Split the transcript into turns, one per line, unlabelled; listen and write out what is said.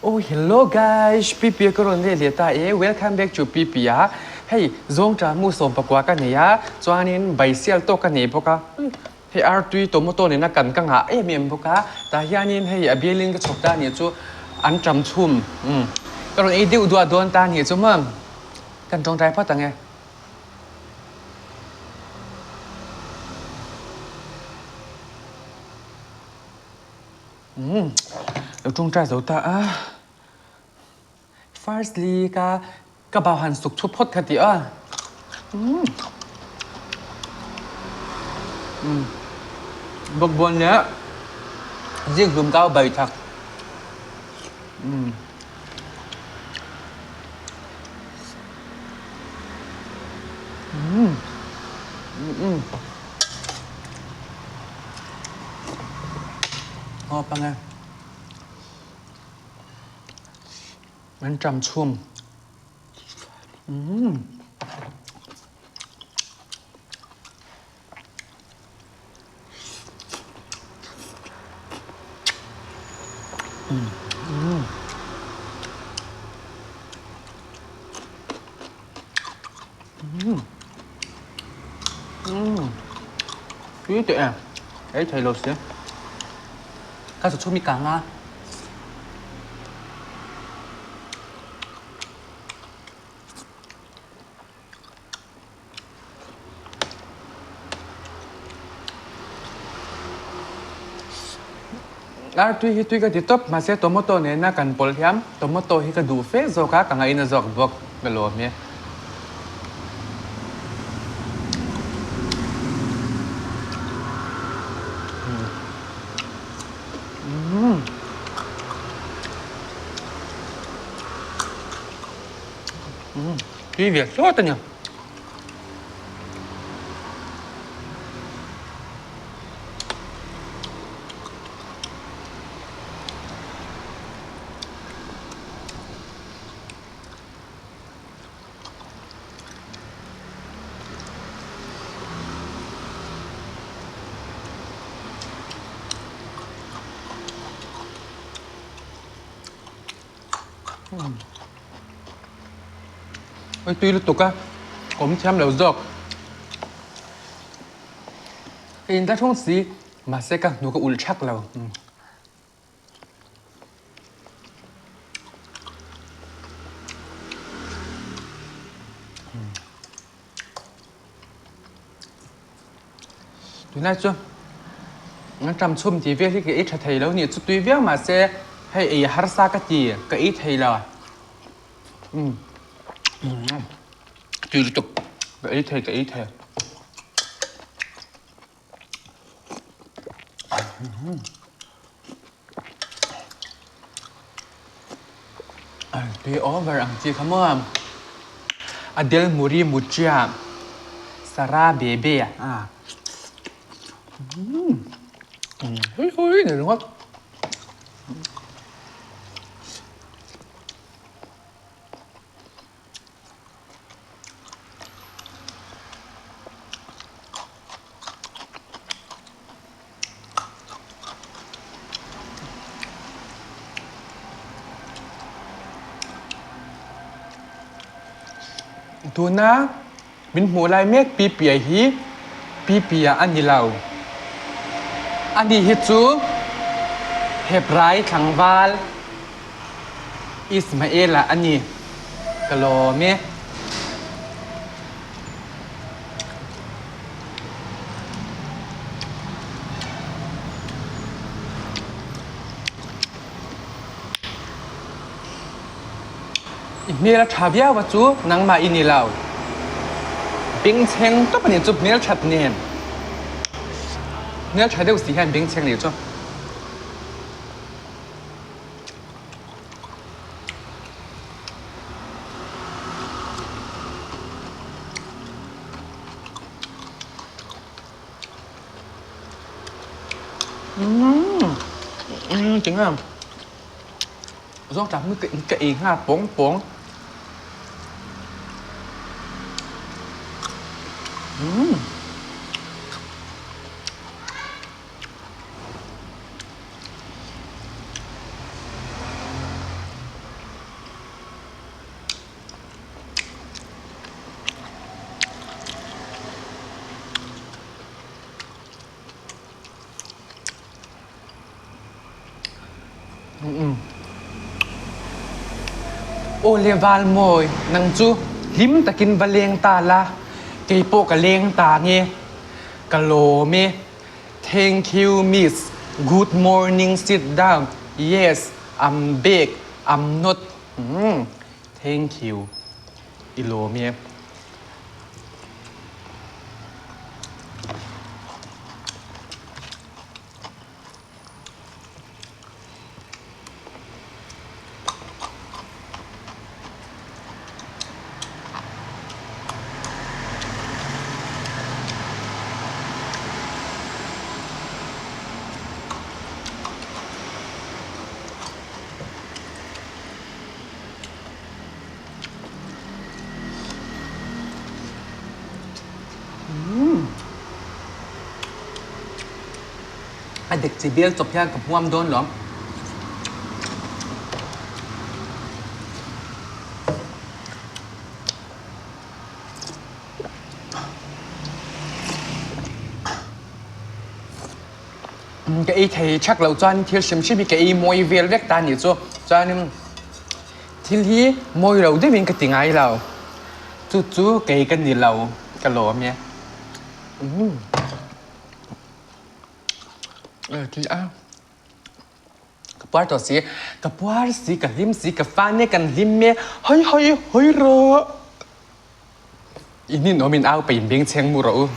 Oh hello guys, Pipi ka rawn leh leh ta e, welcome back to Pipi a, hei zawngṭah mu 14 ka nei a, chuanin baisial tawk ka nei bawk a, hei artui tomato nena kan ka ngah em em bawk a, tah hianin hei a bialin ka chhawp ta a nih chu an ṭam chhum umm ka rawn ei deuh duah dawn ta a nih chu maw, kan ṭawngṭai phawt ang e. Umm lo tawngtai zo ta a firstly ka ka bau han suk thu phawt kha tih a umm umm bawkbawn leh zikhlum kau bai thak umm. Umm umm aw pang e an ṭam chhum umm. Tui teh e, ei thei lo si. Ka sa chhum i kang a. Artui hi tui ka ti tawp mahse tomato nena kan pawlh hian tomato hi ka duh fe zawk a ka ngaihna zawk bawk ka lawm e. Tui ve hlawt a ni. Oi tui lutuk a, awm thiam lo zawk. Ka in tla thung si, mahse ka hnu ka ulh thak lo. Tunlai chu an ṭam chhum tih vel hi ka ei ṭha thei lo nih chu tui viau mahse hei ei harsa ka ti ka ei thei lo umm tui lutuk ka ei thei ka ei thei. Tui over ang chi kha maw Adel Muri Muchia Sara Bebe a hui hui ni ringawt. Tuna min hmuh lai mek Pipiai hi Pipia a ni lo. Ani hi chu Hebrai tlangval Ismaela a ni. Ka lawm e. I hmel a ṭha viau a cu nangmah i ni lo. Bengchheng tawp a nih cu hmelṭhat nen. Hmelṭha deuh si hian bengchheng nih cu. Chính là Zawngṭah hi ka ei nghal pawng pawng. Aw le Valmawi, nang chu hlim takin va leng ta la, kei pawh ka leng ta nge. Ka lawm e. Thank you miss, good morning sit down, yes, I'm back, I'm not, umm thank you, i lawm e. A dik chi bial chawp hian ka hmuam dawn lo. Ka ei thei thak lo chuan thil hrim hrim hi ka ei mawi vel vek ta nih chu. Chuanin thil hi mawi lo deuhin ka ti ngai lo. Chu chu kei ka ni lo ka lawm e. Ka puar tawh si, ka puar si, ka hlim si, ka fan e, kan hlim e, hawi hawi hawi rawh. I ninawm in au pei in bengchheng mu rawh u.